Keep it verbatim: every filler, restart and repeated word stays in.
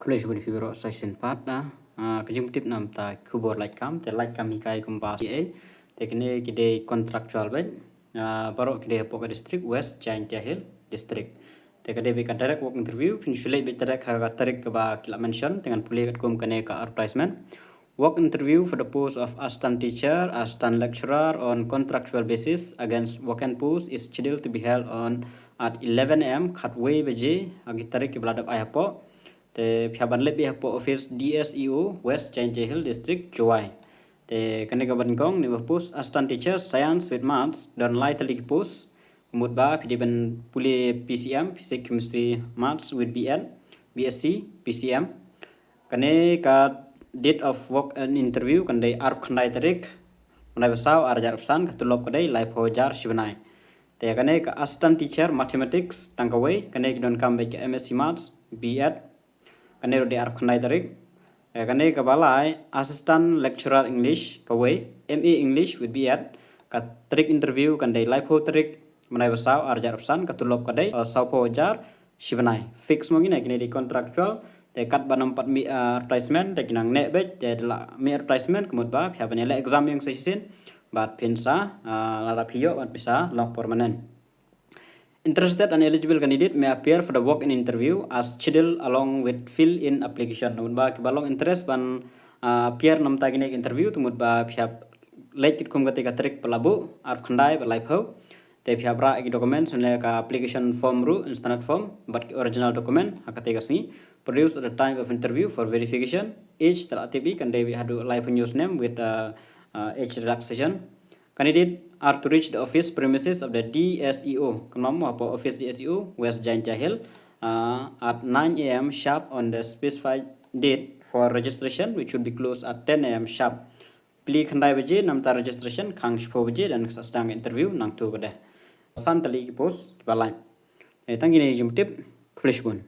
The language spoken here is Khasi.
Khublei shibun ïa phi baroh sa shisien pat da. Ah, ka jingpyntip namar ka khubor lait kam, te lait kam hikai kumba G A. Te kine ki dei contractual beit. Ah, baroh ki dei hapoh ka district West Jaintia Hills District. Te ka dei beit ka direct walk interview, phin shu leit beit direct ha ka tarik kaba ki la mention, te ngan pule katkum kane ka advertisement. Walk interview for the post of assistant teacher, assistant lecturer on contractual basis against vacant post is scheduled to be held on at eleven A M, khatwei baje, ha ki tarik kiba la dep ai hapoh. Te phi hap ban leit beit hapoh office D S E O West Jaintia Hills District, Jowai. Te kane kaba nyngkong ne ba post assistant teacher science with maths, don lai tylli ki post. Ka mut ba phi dei ban pule P C M, physics, chemistry, maths with B Ed, B Sc, P C M. Kane ka date of walk in interview kan dei arphew khyndai tarik bnai ba saw, ar hajar arphew san, ka tulop ka dei laiphew hajar shi bnai. Te kane ka assistant teacher mathematics tang kawei, kane ki donkam beit ka M Sc maths, B Ed, kane ruh dei arphew khyndai tarik. Eh, kane kaba lai assistant lecturer English kawei, M A English with B Ed, ka tarik interview kan dei laiphew tarik bnai ba saw, ar hajar arphew san, ka tulop ka dei, eh, sawphew hajar shi bnai. Fix mo kine, kine dei contractual. Te katba ym pat mih, eh, advertisement, te ki nang neh beit, te da la mih advertisement, ka mut ba phi hap ban ïaleh exam ïa nga sa shisien, bad phin sa, eh, lada phi ïoh bad phin sa long permanent. Interested and eligible candidate may appear for the walk-in interview as scheduled along with fill-in application. Namar ba kiba long interest ban, ah, appear namar kine ki interview, te mut ba phi hap leit katkum kata ka tarik ba la buh, arphew khyndai bad laiphew. Te phi hap rah ki documents, ne ka application form ruh, standard form, bad ki original document ha kata ka sngi. Produce at the time of interview for verification. Age, te la tip hi, kan dei haduh laiphew hynñiew snem with, uh, uh, age relaxation. Candidate are to reach the office premises of the D S E O, kumno mo, hapoh office D S E O West Jaintia Hills, uh, at nine A M sharp on the specified date for registration, which will be closed at ten A M sharp. Pli khyndai baje namar registration, khang shiphew baje don ka sdang interview nangtu ka dei. San tylli ki post kiba lai. Eh, tang kine ki jingpyntip, khublei shibun.